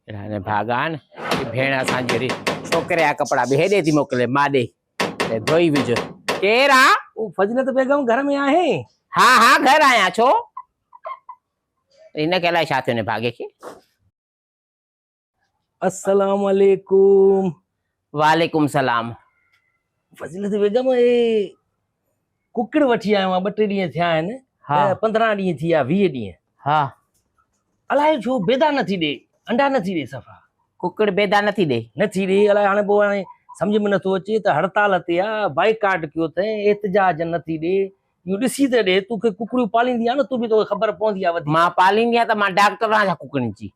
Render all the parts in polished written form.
هن ڀاڳان هي ڀيڻ اسان جي ڇوڪري جا ڪپڙا به هيڏي ٿي موڪلي ماڏي ته ڌوئي وجهه. ڪير آ؟ او فضيلت بيگم گهر ۾ آهين؟ ها ها گهر آهيان ڇو؟ هن کي الائي ڇا ٿيو هن ڀاڳي کي. السلام عليڪم. وعليڪم سلام. فضيلت بيگم هي ڪڪڙ وٺي آيو آهيان ٻه ٽي ڏينهن ٿيا آهن. ها. 10 15 ڏينهن ٿي ويا 20 ڏينهن. ها. الائي ڇو بيدا نٿي ڏي انڊا نٿي ڏي صفا. ڪڪڙ بيدا نٿي ڏي. نٿي ڏي الائي هاڻي پوء هاڻي سمجهه ۾ نٿو اچي ته هڙتال تي آ بائيڪاٽ ڪيو اٿئي احتجاج نٿي ڏي اهو ڏسي ته ڏي توکي ڪڪڙيون پاليندي آ نه تو به توکي خبر پوندي آ وڌيڪ. مان پاليندي آهيان ته مان ڊاڪٽر آهيان ڇا ڪڪڙين جي.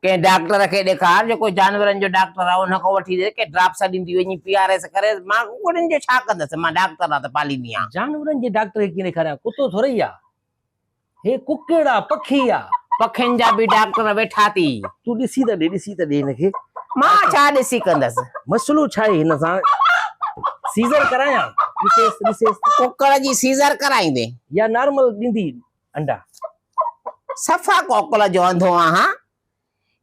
ڪنهن ڊاڪٽر کي ڏيکار جيڪو جانورن جو ڊاڪٽر آهي ان کان وٺي ڏي ڪي ڊراپس ڏيندي وڃي پي آر ايس ڪري مان ڪڪڙين جو ڇا ڪندس مان ڊاڪٽر آهيان ته پاليندي آهيان. جانورن جي ڊاڪٽر کي ڪيئن ڏيکاريان ڪتو ٿورئي آ هي ڪڪڙ آ پکي آ. پکين جا به ڊاڪٽر ويٺا ٿي. تون ڏسي ته ڏي ڏسي ته ڏي هن کي. مان ڇا ڏسي ڪندس. مسئلو ڇا آهي هن سان سيزر ڪرايان ڏسيس ڏسيس. ڪڪڙ جي سيزر ڪرائيندين. يا نارمل ڏيندي انڊا. صفا ڪوڪل جو انڌو آهان.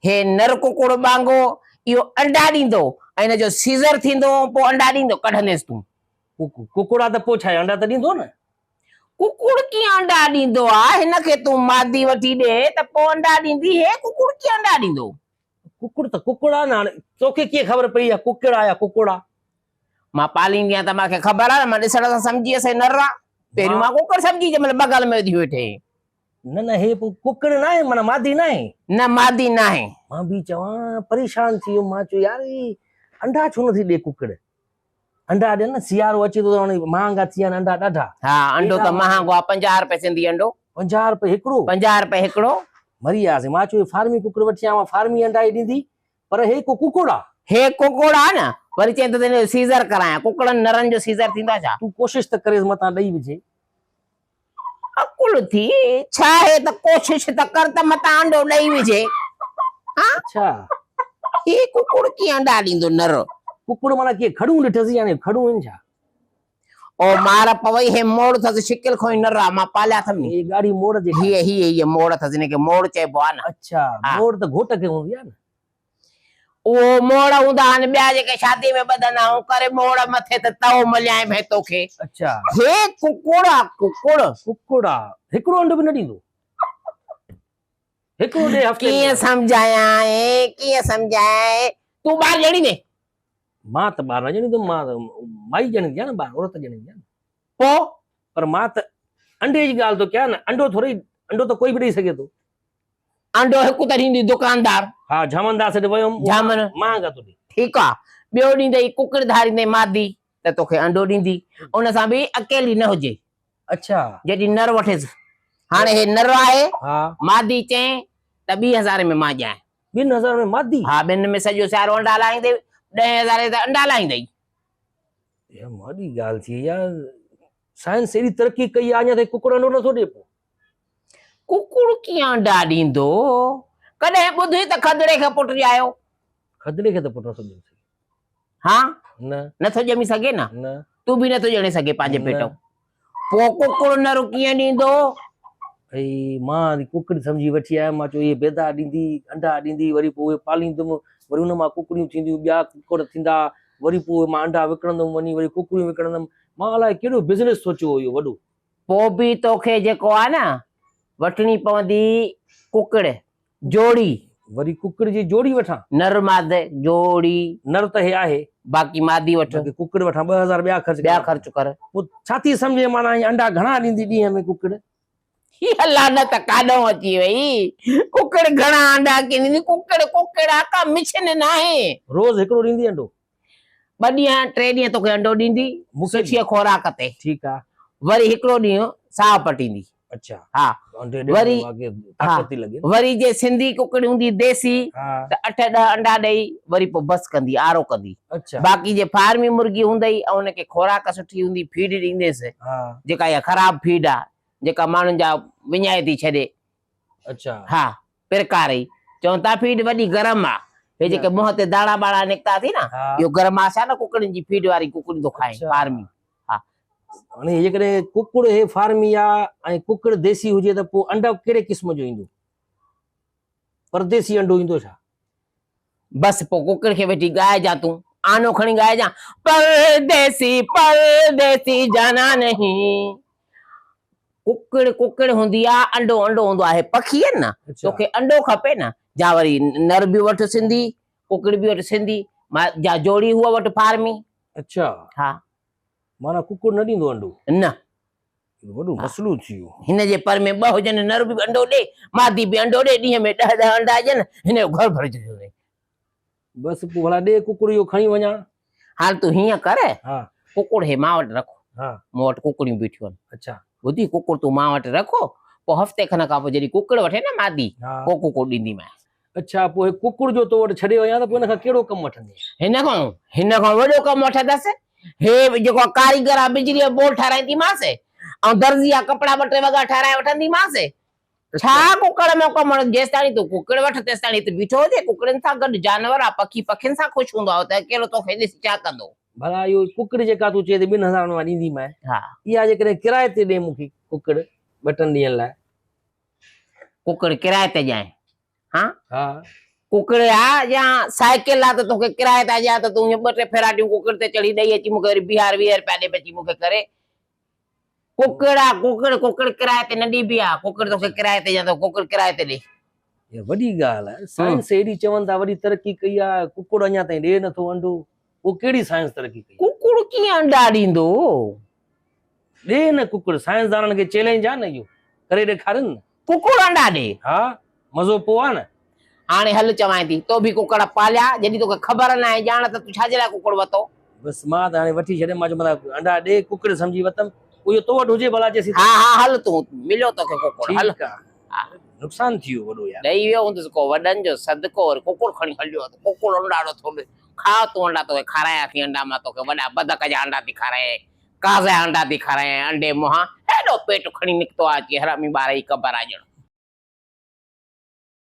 هي نر ڪڪڙ ٻانگو اهو انڊا ڏيندو ۽ ان جو سيزر ٿيندو ۽ پوء انڊا ڏيندو ڪڍنديس تون. ڪڪڙ آ ته پوء ڇا انڊا ته ڏيندو نه. ڪڪڙ ڪيئن انڊا ڏيندو آ هن کي تون مادي وٺي ڏي ته پوء انڊا ڏيندي هي ڪڪڙ ڪيئن انڊا ڏيندو. ڪڪڙ ته ڪڪڙ آ نه هاڻي توکي ڪيئن خبر پئي اها ڪڪڙ آ يا ڪڪڙ آ. مان پاليندي آهيان ته مان کي خبر آهي نه مان ڏسڻ سان سمجهي ويس هي نر آ. پهريون مان ڪڪڙ سمجهي جنهن مهل بغل ۾ وڌي ويٺي. نه نه هي پوء ڪڪڙ ناهي معنيٰ مادي ناهي. نه مادي ناهي. مان به چوان پريشان ٿي ويم مان چيو يار هي انڊا ڇو نٿي ڏي ڪڪڙ. انڊا ڏين نه سيارو اچي ٿو ته هاڻي مهانگا ٿي ويا آهن انڊا ڏاڍا. ها انڊو ته مهانگو آ 50 روپيه سنڌي انڊو. 50 روپيه هڪڙو. 50 روپيه هڪڙو. مري وياسين مان چيو هي فارمي ڪڪڙ وٺي آيو آهيان فارمي انڊا ئي ڏيندي پر هي ڪو ڪڪڙ آ. هي ڪڪڙ آ نه وري چئين ٿو ته هن جو سيزر ڪرايان ڪڪڙن نرن جو سيزر ٿيندو آ ڇا. تون ڪوشش ته ڪريس متان ڏئي وجهي. عقل ٿي ڇا هي ته ڪوشش ته ڪر ته متان انڊو ڏئي وجهي. ها اڇا. هي ڪڪڙ ڪيئن انڊا ڏيندو نر. ڪڪڙ معنيٰ ڪيئن کڙون ڏٺس يعني کڙون آهن ڇا. او مار پوي هي موڙ اٿس شڪل کان ئي نر آ مان پاليا اٿم ني. هي ڳاڙهي موڙ جي هي هي هي موڙ اٿس هن کي موڙ چئبو آ نه. اڇا موڙ ته گهوٽ کي هوندي آ نه. اهو موڙ هوندا آهن ٻيا جيڪي شادي ۾ ٻڌندا آهيون ڪري موڙ مٿي ته تئو مليائين ڀئي توکي. اڇا. هي ڪڪڙ آ ڪڪڙ. ڪڪڙ آ هڪڙو انڊو به نه ڏيندو. هڪڙو ڏي هفتي ۾. ڪيئن سمجهايانء ڪيئن سمجهايانء تون ٻار ڄڻيندين. مان ته ٻار نه ڄڻيندم مان ته مائي ڄڻيندي آ نه ٻار عورت ڄڻيندي آ نه. پوء؟ پر مان ته انڊي جي ڳالهه ٿو ڪيان نه انڊو ٿورئي انڊو ته ڪوئي به ڏئي سگهي ٿو. انڊو هڪ ته ڏيندي دڪاندار. ها جهامن داس ڏي ويم جهامن. مهانگا ٿو ڏي. ٺيڪ آ ٻيو ڏيندئي ڪڪڙ ڌاريندئي مادي ته توکي انڊو ڏيندي ان سان به اڪيلي نه هجي. اڇا. جڏهن نر وٺيس هاڻي هي نر آهي ها. مادي چئين ته ٻي هزارين ۾ مان ڏيانء. ٻن هزارن ۾ مادي؟ ها ٻن ۾ سڄو سيارو انڊا لاهيندي ڏهين هزارين ته انڊا لاهيندئي. اها وڏي ڳالهه ٿي يار سائنس ايڏي ترقي ڪئي آ اڃا تائين ڪڪڙ انڊو نٿو ڏي پيو. ڪڪڙ ڪيئن انڊا ڏيندو؟ ڪڏهن ٻڌئي ته کدڙي کي پٽ ڄايو؟ کدڙي کي ته پٽ نٿو ڄمي سگهي. ها؟ نه. نٿو ڄمي سگهي نه؟ نه. تون به نٿو ڄڻي سگهين پنهنجي پيٽ. پوء ڪڪڙ نر ڪيئن ڏيندو؟ ڀئي مان وري ڪڪڙ سمجهي وٺي آيم، مان چيو هيء بيدا ڏيندي، انڊا ڏيندي، وري پوء اهي پاليندم، وري ان مان ڪڪڙيون ٿينديون، ٻيا ڪڪڙ ٿيندا، وري پوء مان انڊا وڪڻندم وڃي وري ڪڪڙيون وڪڻندم. مان الائي ڪهڙو بزنس سوچيو هو اهو وڏو. پوء به توکي جيڪو آ نه وٺڻي پوندي ڪڪڙ جوڙي. وري ڪڪڙ جي جوڙي وٺان؟ نر ماد جوڙي. نر ته هي آهي. باقي مادي وٺ. باقي ڪڪڙ وٺان 2000 ٻيا خرچ ٻيا خرچ ڪر. پوء ڇا ٿي سمجهين معنيٰ هي انڊا گهڻا ڏيندي ڏينهن ۾ ڪڪڙ؟ هي لعنت ڪاڏهون اچي وئي. ڪڪڙ گهڻا انڊا ڪين ڏيندي. ڪڪڙ ڪڪڙ آ ڪا مشين ناهي. روز هڪڙو ڏيندي انڊو؟ ٻه ڏينهن ٽي ڏينهن توکي انڊو ڏيندي سٺيء خوراڪ تي. ٺيڪ آ. وري هڪڙو ڏينهن ساهه پٽيندي. اڇا. ها. وري طاقت ٿي لڳي. وري جي سنڌي ڪڪڙي هوندي ديسي ته اٺ ڏهه انڊا ڏئي وري پوء بس ڪندي آرو ڪندي. اڇا. باقي جي فارمي مرغي هوندئي ۽ ان کي خوراڪ سٺي هوندي فيڊ ڏينديس جيڪا اها خراب فيڊ آ جيڪا ماڻهن جا وڃائي ٿي ڇڏي. اڇا. ها پرڪارئي چون ٿا فيڊ وڏي گرم آ هي جيڪي منهن تي داڻا ٻاڻا نڪتا ٿي نه اهو گرم آ ڇا نه ڪڪڙين جي فيڊ واري ڪڪڙيون ٿو کائين فارمي. ها. هاڻي جيڪڏهن ڪڪڙ هي فارمي آ ۽ ڪڪڙ ديسي هجي ته پوء انڊو ڪهڙي قسم جو ايندو؟ پرديسي انڊو ايندو ڇا؟ بس پوء ڪڪڙ کي ويٺي ڳائجان تون آنو کڻي ڳائجان پرديسي پرديسي جانا نهين ڪڪڙ ڪڪڙ هوندي آ انڊو انڊو هوندو آهي پکي آهن نه توکي انڊو کپي نه جا وري نر به وٺ سنڌي ڪڪڙ به وٺ سنڌي جا جوڙي هوء وٺ فارمي اڇا ها معنيٰ ڪڪڙ نه ڏيندو انڊو نه وڏو مسئلو ٿي ويو. هن جي پر ۾ ٻه هجن، نر به انڊو ڏي، مادي به انڊو ڏي، ڏينهن ۾ ڏهه ڏهه انڊا ڏين، هن جو گهر ڀرجي ٿو وڃي. بس پوء ڀلا ڏي ڪڪڙ اهو کڻي وڃان. هاڻ تون هيئن ڪر، ها. ڪڪڙ هي مان وٽ رک. ها. مون وٽ ڪڪڙيون بيٺيون آهن. اڇا. ٻڌي ڪڪڙ تون مان وٽ رک، پوء هفتي کن کان پوء جڏهن ڪڪڙ وٺين نه مادي، ها. پوء ڪڪڙ ڏينديمانء. اڇا پوء هي ڪڪڙ جو تو وٽ ڇڏي وڃان ته پوء هن کان ڪهڙو ڪم وٺندين؟ هن کان؟ هن کان وڏو ڪم وٺندس. هي جيڪو ڪاريگر آ بجليء جو بورڊ ٺهرائينديمانس ۽ درزي آ ڪپڙا ٻه ٽي وڳا ٺهرائي وٺنديمانس. ڇا ڪڪڙ ۾ ڪم وٺ جيستاڻي تون ڪڪڙ وٺ تيستاڻي هت بيٺو هجي ڪڪڙين سان گڏ جانور آ پکي پکين سان خوش هوندو آ ته اڪيلو توکي ڏسي ڇا ڪندو؟ ڀلا اهو ڪڪڙ جيڪا تون چئين ٿي ٻن هزارن مان ڏينديمانء ها. اها جيڪڏهن ڪرائي تي ڏي مون کي ڪڪڙ ٻه ٽن ڏينهن لاء. ڪڪڙ ڪرائي تي ڏيانء ها ها ڪڪڙ آ يا سائيڪل آ ته توکي ڪرائي تان ڏيان ته تون ائين ٻه ٽي ڦيراٽيون ڪڪڙ تي چڙهي ڏئي اچي مونکي وري بيهار 20 رپيا ڏي بچي مونکي ڪري ڪڪڙ آ ڪڪڙ ڪڪڙ ڪرائي تي نه ڏبي آ ڪڪڙ توکي ڪرائي تي ڏيان ته ڪڪڙ ڪرائي تي ڏي. يار وڏي ڳالهه آهي سائنس ايڏي چون ٿا وڏي ترقي ڪئي آ ڪڪڙ اڃا تائين ڏي نٿو انڊو پوء ڪهڙي سائنس ترقي ڪئي. ڪڪڙ ڪيئن انڊا ڏيندو. ڏي نه ڪڪڙ سائنسدانن کي چئلينج آ نه اهو ڪري ڏيکارين نه. ڪڪڙ انڊا ڏي. ها مزو پوء آ نه. هاڻي هل چوانء ٿي تو به ڪڪڙ پاليا جڏهن توکي خبر ناهي ڄاڻ ته تو ڇا جي لاء ڪڪڙ ورتو. بس مان ته هاڻي وٺي ڇڏيم مان چيو متان انڊا ڏي ڪڪڙ سمجهي ورتم پوء اهو تو وٽ هجي ڀلا جيسين. ها ها هل تون مليو توکي ڪڪڙ هل. ٺيڪ آ نقصان ٿي ويو وڏو يار. ڏئي ويو هوندس ڪو وڏن جو صدقو وري ڪڪڙ کڻي هليو آ ته ڪڪڙ انڊا نٿو ڏي کاء تون انڊا توکي کارايان ٿي انڊا مان توکي وڏا بدڪ جا انڊا ٿي کارايان ڪازا انڊا ٿي کارايان انڊي منهان هيڏو پيٽ کڻي نڪتو آ اچي حرامي ٻار جي قبر آ ڄڻ.